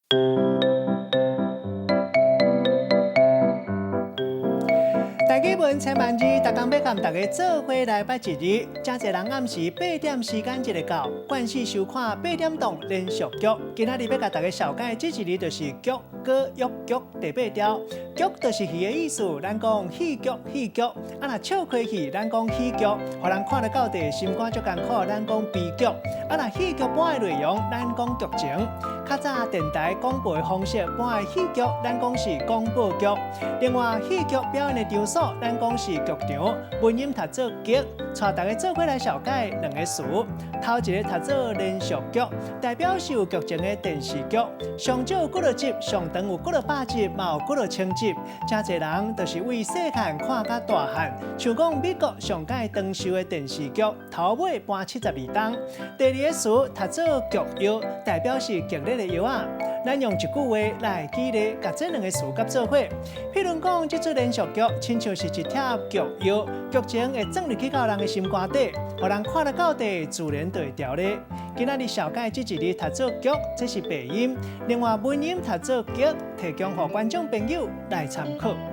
台語文千萬字，逐工欲佮大家做伙來捌一字。誠濟人暗時八點時間一下到，慣勢收看八點檔連續劇。今仔日欲共大家紹介這一字就是劇，閣約劇第八條。劇就是戲的意思，咱講戲劇戲劇。啊，若笑詼戲，咱講喜劇，予人看了到底心肝足艱苦，咱講悲劇。啊，若戲劇般的內容，咱講劇情。較早電台廣播的方式播的戲劇，咱講是廣播劇。另外，戲劇表演的場所，咱講是劇場。文音讀做劇，帶大家做伙來紹介兩个詞。頭一个讀做連續劇，代表是有劇情的電視劇。上少幾若集，上長有幾若百集，嘛有幾若千集。誠濟人就是為細漢看甲大漢。像講美國上蓋長壽的電視劇，頭尾播七十二冬。第二个詞讀做劇藥，代表是劇烈的藥仔。咱用一句話來舉例，共這兩个詞佮做伙。譬如講，這齣連續劇親像是一帖劇藥，劇情會鑽入去到人的心肝底，予人看了到底，自然就會著咧。今仔日紹介這一字讀做劇，這是白音；另外文音讀做激，提供予觀眾朋友來參考。